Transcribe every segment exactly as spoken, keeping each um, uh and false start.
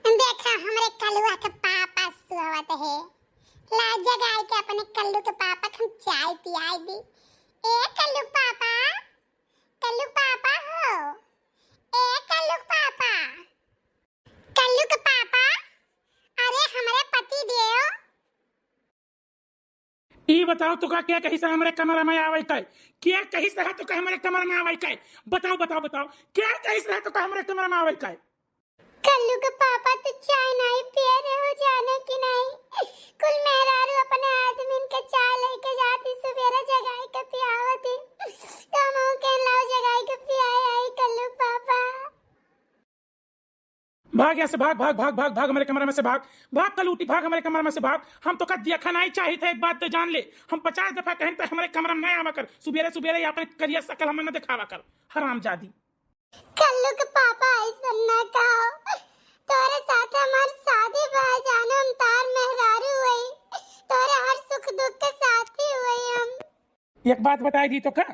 देखा, हमरे कलुआ के पापा सोवत है। ला जगाई के अपने कल्लू के पापा के हम चाय पियाई दी। ए कल्लू पापा, कल्लू पापा हो, ए कल्लू पापा, कल्लू के पापा, अरे हमरे पति देव। ई बताओ, तोका के कहिस हमरे कमरा में आवै के? के कहिस तोका हमरे कमरा में आवै के? बताओ, बताओ, बताओ, के कहिस तोका हमरे कमरा में आवै के? कल्लू के पापा तो चाय नाहीं पिए रहे हो, जाने कि नाहीं? कुल मेहरारू अपने आदमीन के चाय लेके जाती, सुबेरे जगाई के पियावती। तो हम के लाओ जगाई के पियाए आई कल्लू पापा। भाग यहाँ से, भाग, भाग, भाग, भाग, भाग, हमारे कमरे में से भाग, भाग, कलूटी, भाग, हमारे कमरे में से भाग। हम तोका देखा नाहीं चाहित है, एक बात तो जान ले, हम पचास दफा कहेन तो हमारे कमरा में ना आवा कर, सुबेरे सुबेरे ये अपने करिया शकल हमें न दिखावा कर, हरामजादी। कल्लू के पापा, ऐसन ना कहो, तोरे साथ हमार शादी बा, जानो हम तार मेहरारू हुई, तोरे हर सुख दुख के साथी हुई हम। एक बात बताई दी तोका,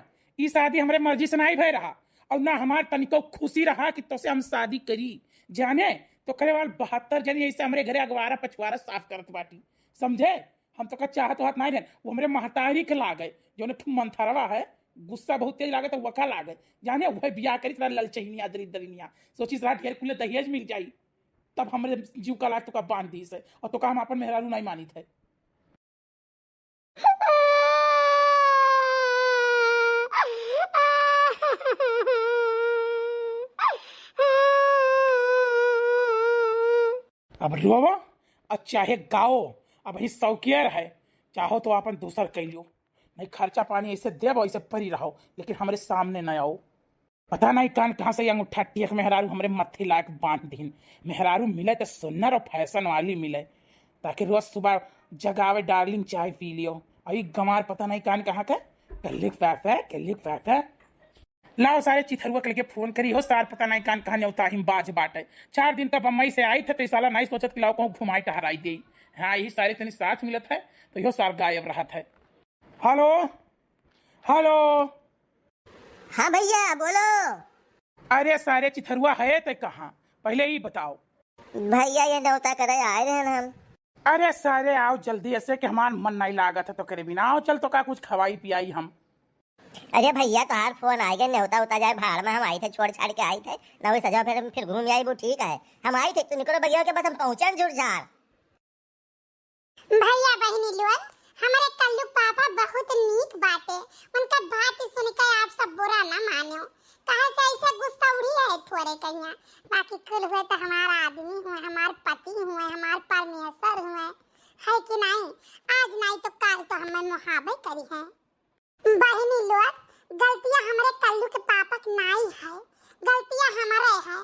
ई शादी हमरे मर्जी से नाहीं भय रहा, और ना हमार तनिको खुशी रहा कि तोसे हम शादी करी। जाने, तोकरे वाल बहत्तर जनी ऐसे हमरे घरे अगवारा पछवारा साफ करत बाटी, समझे? हम तोका चाहत वाहत नाहीं रहन, वो हमरे महतारी के लागे, जौन एक ठो मंथरवा है, गुस्सा बहुत तेज लागे, तो वका लागे। जाने, वह बियाह करी, तोरा ललचहिनिया, दरिद्रनिया। सोची, तोरा ढेर कुले दहेज मिल जाई, तब हमरे जीव का लाज तोका बांध दी से, और तोका हम अपन मेहरारू नाहीं मानित है। अब रोवो और चाहे गाओ, अब ही शौकियर है, चाहो तो अपन दूसर कइ लियो, नहीं खर्चा पानी ऐसे देबो, ऐसे परी रहो, लेकिन हमरे सामने न आओ। पता नहीं कान कहाँ से ये अंगूठा टेक मेहरारू हमरे मत्थे लायक बांध दीन। मेहरारू मिले तो सुन्नर और फैशन वाली मिले, ताकि रोज सुबह जगावे, "डार्लिंग, चाय पी लियो।" और ये गंवार पता नहीं कान कहाँ का, "कल्लू के पापा, कल्लू के पापा।" लाओ सारे चिथरुआ के लगे फोन करी हो, सार पता नहीं कान कहाँ नेवता हिम बाज बाटे। चार दिन तक बम्बई से आई थे, तो ई साला नहीं सोचत कि लाओ कहूँ घुमाई टहराई दे। हाँ, यही सारे तनी साथ मिलत है, तो यो सार गायब रहत है। हेलो, हेलो। हाँ भैया, बोलो। अरे सारे चिथरुआ है ते कहाँ, पहले ई बताओ। भैया, ये नेवता करे आए रहन हम। अरे सारे, आओ जल्दी, ऐसे कि हमार मन नहीं लागत है तोकरे बिना। आओ, चल, तोका कुछ खवाई पियाई हम। अरे भैया, तोहार फोन आए गए, नेवता उता जाए भाड़ में, हम आई थे, छोड़ छाड़ के आई थे, ना वही सजा फिर, फिर घूम आई, वो ठीक है। हम आई थे, तू निकलो बगिया के, बस हम पहुँचे झुरझार। भैया बहिनी लोग, हमरे कल्लू पापा बहुत नीक बाटे, उनका बात सुन के आप सब बुरा ना मानो, काहे से ऐसे गुस्सौड़ी है थोड़े कहिया, बाकी कुल हुए तो हमार आदमी हुए, हमार पति हुए, हमार परमेश्वर हुए, है कि नहीं? आज नहीं तो काल तो हमें मुहाबे करी है। बहिनी लोग, गलतियाँ हमरे कल्लू के पापा के नाई है, गलतियाँ हमरे है।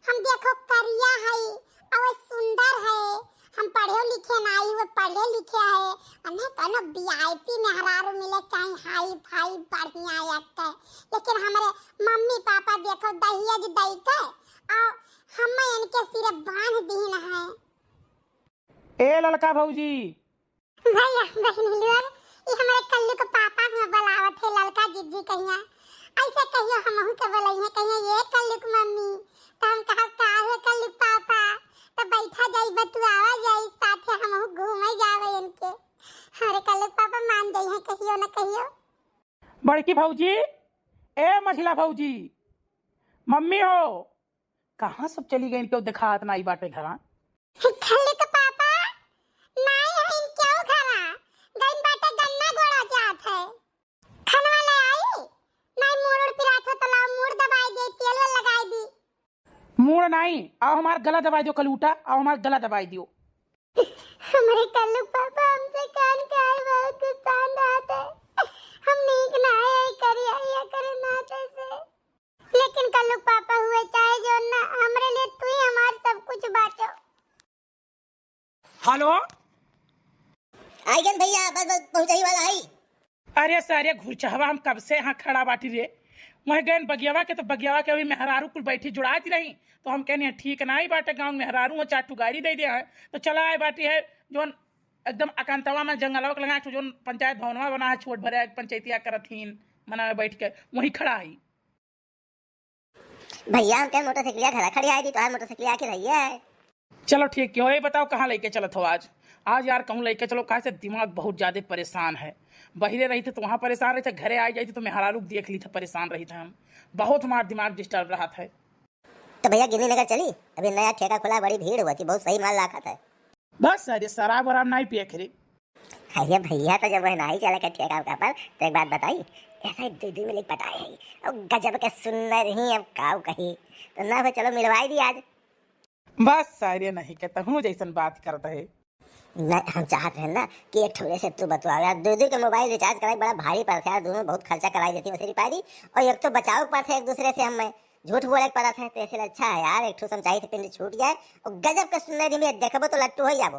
हम देखो करिया है और सुंदर है, हम पढ़े लिखे नाई, वो पढ़े लिखे है। हमें कोनो वीआईपी मेहरारू मिले, चाहे हाई फाई बढ़िया एक, लेकिन हमरे मम्मी पापा देखो दहेज दई के और हमें इनके सिरे बांध दीन है। ए ललका भौजी, भैया, बहिनी लोग, ई हमरे कल्लू के पापा हमें बुलावत है, ललका जिज्जी कहिया। ऐसे कहियो हमहू के बोलइहे, कहिए, "ये कल्लू के मम्मी।" तो हम कहब, "का है कल्लू के पापा?" तो बैठा जाई, बतुआवा जाई, साथे हमहू घूमे जावे इनके। हमरे कल्लू के पापा मान जाई हैं कहियो न कहियो। बड़की भौजी, ए मझिला भौजी, मम्मी हो, कहाँ सब चली गई? क्यों देखात नाई बाटे घरा? कल्लू के पापा नाई है, क्यों घरा? गई बाटे गन्ना गोड़ा जात है। खनवा ले आई? नाई, मूड़ उड़ पिरात हो तो लाओ, मूड़ दबाई दे, तेल वेल लगाई दी। मूड़ नाई, आओ हमार गला दबाई दियो, कलूटा, आओ हमार गला दबाई दियो। हमरे कल्लू पापा हमसे कान खाए बहुत गुस्सान रहत है। हम नीक ना है, करिया या करे नाते से। लेकिन कल्लू पापा हुए चाहे जो ना, हमरे लिए तू ही हमार सब कुछ बाटो। हेलो। आई गन भैया, बस, बस पहुँचही वाला है। अरे सारे घुरचहवा, हम कब से यहाँ खड़ा बाटी रे। वहीं गए बगियावा के, तो बगियावा के अभी मेहरारू कुल बैठी जुड़ाती रही, तो हम कहनी, "ठीक नाई बाटे, गाँव में मेहरारू हो, चार ठू गाड़ी दे दे है।" तो चला आए बाटी है जोन एकदम अकांतवा में जंगलवा के लगा, एक ठो जोन पंचायत भवनवा बना है, छोट भरे पंचायतिया करत हीन, मना में बैठ के वहीं खड़ा आई। भैया, हम कहे मोटरसाइकिलिया घरा खड़ी आई थी, तोहार मोटरसाइकिलिया आके रही है। चलो ठीक, क्यों, ये बताओ कहाँ लेके चलत हो आज? आज यार कहूँ लेके चलो, काहे से दिमाग बहुत ज्यादा परेशान है। बहिरे रही थे तो वहाँ परेशान रही थे, घरे आ जाई थे तो मेहरारू के देख ली थे, परेशान रही थे हम। बहुत हमार दिमाग डिस्टर्ब रहा था। तो भैया गिन्नी नगर चली, अभी नया ठेका खुला, बड़ी भीड़ हुआ थी, बहुत सही माल लाखा था। बस अरे शराब वराब नहीं पिए खरी। अरे भैया, तो जब वह नहीं चला के ठेका उका पर, तो एक बात बताई, ऐसा ही दो दो मिले पटाए है, और गजब के सुंदर ही, अब काऊ कही, तो ना हो, चलो मिलवाई दी आज। बस सारे नहीं के तहूँ जैसन बात करत है। नहीं, हम चाहत रहे ना कि एक ठोरे से तू बतुआ यार, दो दो के मोबाइल रिचार्ज कराई बड़ा भारी पड़त है यार, दोनों बहुत खर्चा कराई देती वैसे रिपारी, और एक तो बचाव पड़त है एक दूसरे से, हमें झूठ बोले के पड़त है, तो ऐसे अच्छा है यार, एक ठो समझाई थे पिंड छूट जाए, और गजब के सुंदर ही में देखबो तो लट्टू हो जाबो।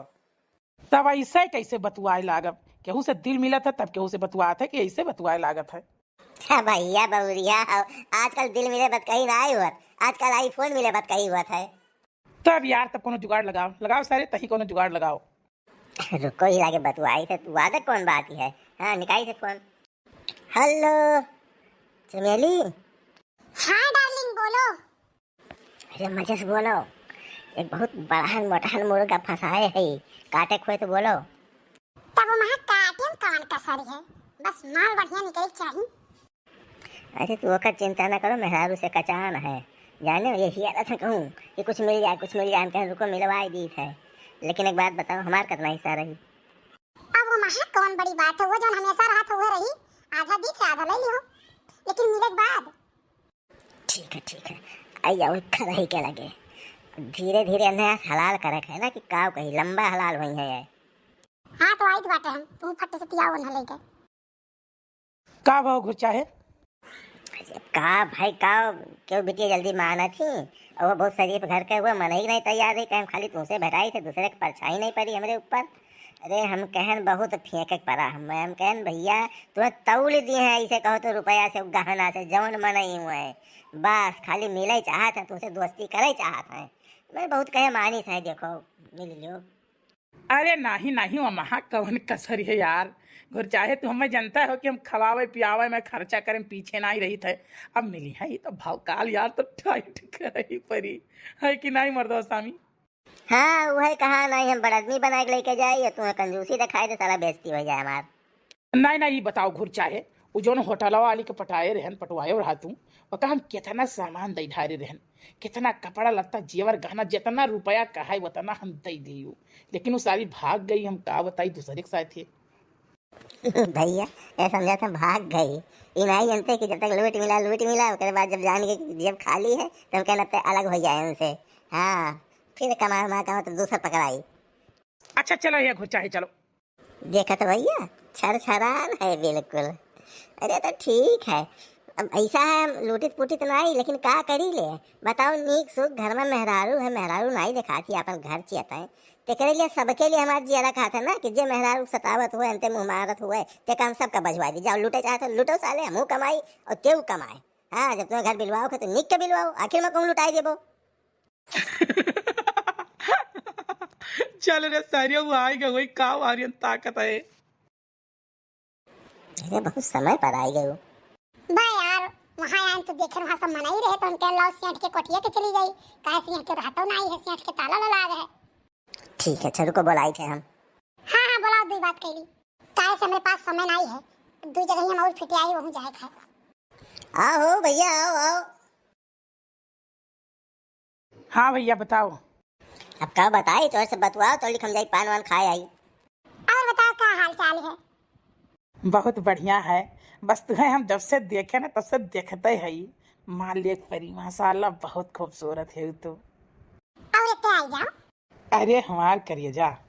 तब ऐसे कैसे बतुआए लागब? केहू से दिल मिलत है तब केहू से बतुआत है कि ऐसे बतुआए लागत है? हाँ भैया बहुरिया हो, आजकल दिल मिले बतकही ना आई हुआ, आजकल आईफोन मिले बतकही हुआ है। तब यार तब कोनो जुगाड़ लगाओ, लगाओ सारे तही कोनो जुगाड़ लगाओ। रुको ही लागे बतुआई थे, तू आदत कौन बात ही है। हाँ निकाई थे फोन। हेलो चमेली। हाँ डार्लिंग बोलो। अरे मजे से बोलो, एक बहुत बड़हन मोटहन मुर्गा फंसाए है, काटे खोए तो बोलो। तब वहाँ काटे में कौन कसर है, बस माल बढ़िया निकले के चाही। अरे तू ओकर चिंता न करो, मेहरारू से कचान है, जाने ये हियारत है कहूँ कि कुछ मिल जाए, कुछ मिल जाए, हम कहें रुको मिलवाई दी है, लेकिन एक बात बताओ हमार कितना हिस्सा रही? अब वो महा कौन बड़ी बात है, वो जौन हमेशा रहत है वो रही, आधा दी थे आधा ले लियो, लेकिन मिले के बाद। ठीक है ठीक है, आई आओ खरही के लगे, धीरे धीरे इन्हें हलाल करे के है ना कि काव कही लंबा हलाल हुई है ये। हाँ तो आई तो बाटे हम, तू फट से तियाओ उन्हें लेके। का भाव घुर चाहे? अरे का भाई का, क्यों बिटिया जल्दी माना थी, और वो बहुत शरीफ घर के हुए, मन ही नहीं तैयार रही, कहे हम खाली तुमसे भेटाई थे, दूसरे के परछाई नहीं पड़ी हमरे ऊपर। अरे हम कहन बहुत फेंके के पड़ा, हम हम कहन भैया तुम्हें तौल दिए हैं, ऐसे कहो तो रुपया से गहना से जौन मन ही हुए, बस खाली मिले चाहत है तुमसे, दोस्ती करे चाहत है। मैं बहुत कहे मानी से, देखो मिल लियो। अरे नाही नाही, वहाँ कवन कसर है यार। घुर चाहे तू हमें जनता हो कि हम खवावे पियावे में खर्चा करे में पीछे नाही रहित है। अब मिली है तो भाव काल यार तो टाइट करे परी है कि नाही मर्दवा स्वामी? हाँ वही कहा नाही, हम बड़ आदमी बना के लेके जाए या तुम्हें कंजूसी दिखाई दे, साला बेइज्जती हो जाए हमार। नाही नाही, ई बताओ घुर चाहे, उ जौन होटलवा वाली के पटाए रहन, पटवाए रहा तू, ओका हम केतना सामान दई ढारे रहन, केतना कपड़ा लत्ता जेवर गहना, जेतना रुपया कहाई ओतना हम दई देऊ, लेकिन उ सारी भाग गई। हम का बताई, दूसरे के साथ है। भैया, ये समझा था भाग गई, ई नाही जानते कि जब तक लूट मिला लूट मिला, ओकरे बाद जब जान गए कि जेब खाली है तो हम कहना ते अलग हो जाए उनसे। हाँ, फिर कमा उमा का तो दूसरा पकड़ाई। अच्छा चलो ये घुर चाहे चलो। देखत भैया, छरछरान है बिल्कुल। अरे तो ठीक है, अब ऐसा है, हम लूटित पुटित नाही, लेकिन का करी ले? बताओ, नीक सुख घर में मेहरारू है, मेहरारू नाही देखात ही, अपन घर चियत है। तेकरे लिए, सबके लिए हमार जियरा कहत है ना कि जे मेहरारू सतावत हुए, अंते मुँह मारत हुए, ते काम सबका बजवा दी। जाओ लूटे चाहे तो लूटो साले, हमहू कमाई और तेऊ कमाए। हाँ, जब तुम्हें घर बिलवाओ के तो नीक के बिलवाओ, आखिर में कहूँ लुटाई देबो। चल रे सारिया, वो आएगा, वही का वारियन ताकत है। अरे, बहुत समय पर आई गयो। बा यार, वहाँ आए तो देखे वहाँ सब मनाई रहे, तो उनके लाओ सेठ के कोठिया के चली गई, काहे सेठ के रहतो नाही है, सेठ के ताला लगा है। ठीक है, अच्छा रुको, बोलाई थे हम। हाँ, हाँ, बोलाओ, दुई बात कैली। काहे से हमरे पास समय नाही है, दुई जगह ही हम और फिटे आई, वहूँ जाए खाए। आओ हो भैया, आओ, आओ। हाँ भैया, बताओ। अब का बताई, तोहरे से बतुआओ, तो लिख हम जाई पान वान खाए आई। और बताओ, का हाल चाल है? बहुत बढ़िया है, बस तुहे हम जब से देखे ना, तब से देखते हई। मालिक परी, माशाल्लाह, बहुत खूबसूरत है तू। और इतने आई जाओ। अरे हमार करेजा। और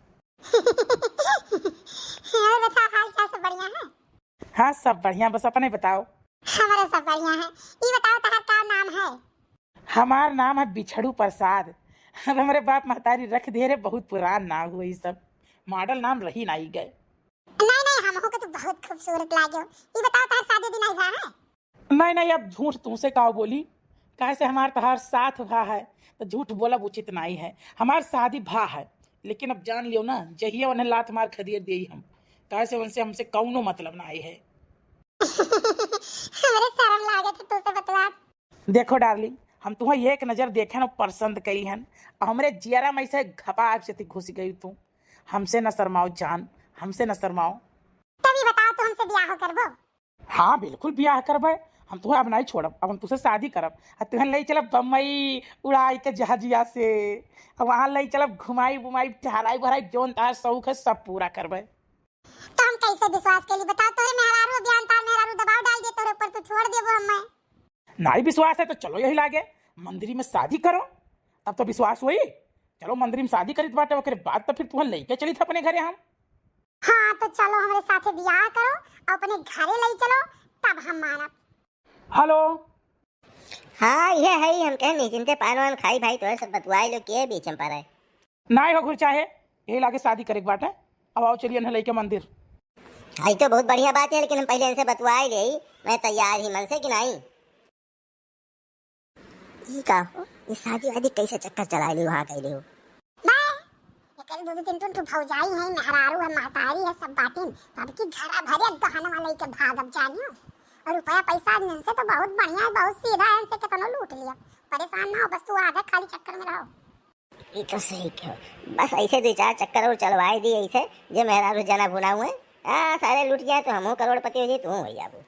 बताओ, हाल चाल सब बढ़िया है? हाँ, सब बढ़िया, बस अपने बताओ। हमारे सब बढ़िया है। ई बताओ, तहार का नाम है? हमार नाम है बिछड़ू प्रसाद। अब हमरे बाप महतारी रख दे रे, बहुत पुरान नाम हुए ई सब, मॉडल नाम रही नाही गए। नहीं, नहीं, हमहू के तो बहुत खूबसूरत लागो। ई बताओ, तहार शादी उदी नहीं भा है? नहीं, नहीं, अब झूठ तुमसे का बोली, काहे से हमार तहार साथ भा है, तो झूठ बोलब उचित नहीं है। हमार शादी भा है, लेकिन अब जान लियो ना, जहिया उन्हें लात मार खदेड़ देई हम, काहे से उनसे हमसे कौनो मतलब नहीं है। हमरे शर्म लागत है तुमसे बतवा। देखो डार्लिंग, हम तुम्हें एक नजर देखे न पसंद कई हन, और हमरे जियरा में से घपाप से घुस गई तू। हमसे न शर्माओ जान, हमसे न शर्माओ। तभी बताओ, तू हमसे ब्याह करबो? हाँ, बिल्कुल ब्याह करबे। हम तुम्हें अब नहीं छोड़ब, अब हम तुझसे शादी करब। आ तुम्हें ले चलब बम्बई उड़ाई के जहाजिया से, अब वहाँ ले चलब घुमाई बुमाई, टहराई बहराई, जोन तार शौक है सब पूरा करबे। तो हम कैसे विश्वास के लिए बताओ, तोरे मेहरारू अभियान तार मेहरारू दबाव डाल दे तोरे ऊपर, तो छोड़ देबो हमें। नहीं विश्वास है तो चलो यही लागे मंदिर में शादी करो, तब तो विश्वास हुई। चलो मंदिर में शादी करित बाटे, ओकरे बाद तो फिर तुम्हें लेके चलित अपने घरे हम। हाँ, तो चलो हमरे साथे बियाह करो, अपने घरे ले चलो, तब हम मानब। हेलो। हाँ, ये है, हम कहे निश्चिंते पान वान खाई भाई, तोरे सब बतुआई लो, के बीच में पड़े। नाई हो घुर चाहे, यही लागे शादी करे के बाटे। अब आओ चलिए न लेके मंदिर। हाँ, ये तो बहुत बढ़िया बात है, लेकिन हम पहले इनसे बतुआई ले, मैं तैयार ही मन से कि नहीं। ई का हो? ये शादी वादी कैसे चक्कर चला ले वहाँ कैले हो? बे, एकर दो दो तीन तीन ठो भौजाई है, मेहरारू है, महतारी है, सब बाटिन। तब की घरा भरे गहनवा लेके भागब जानियो। और रुपया पैसा इनसे तो बहुत बढ़िया है, बहुत सीधा है, इनसे कितनो लूट लिया। परेशान ना हो, बस तू आधा खाली चक्कर में रहो। ये तो सही कहो, बस ऐसे दो चार चक्कर और चलवाए दिए ऐसे, जे मेहरारू जना भुना हुए, हाँ, सारे लूट जाए तो हमहू करोड़पति हो जाए, तू हो जाबू।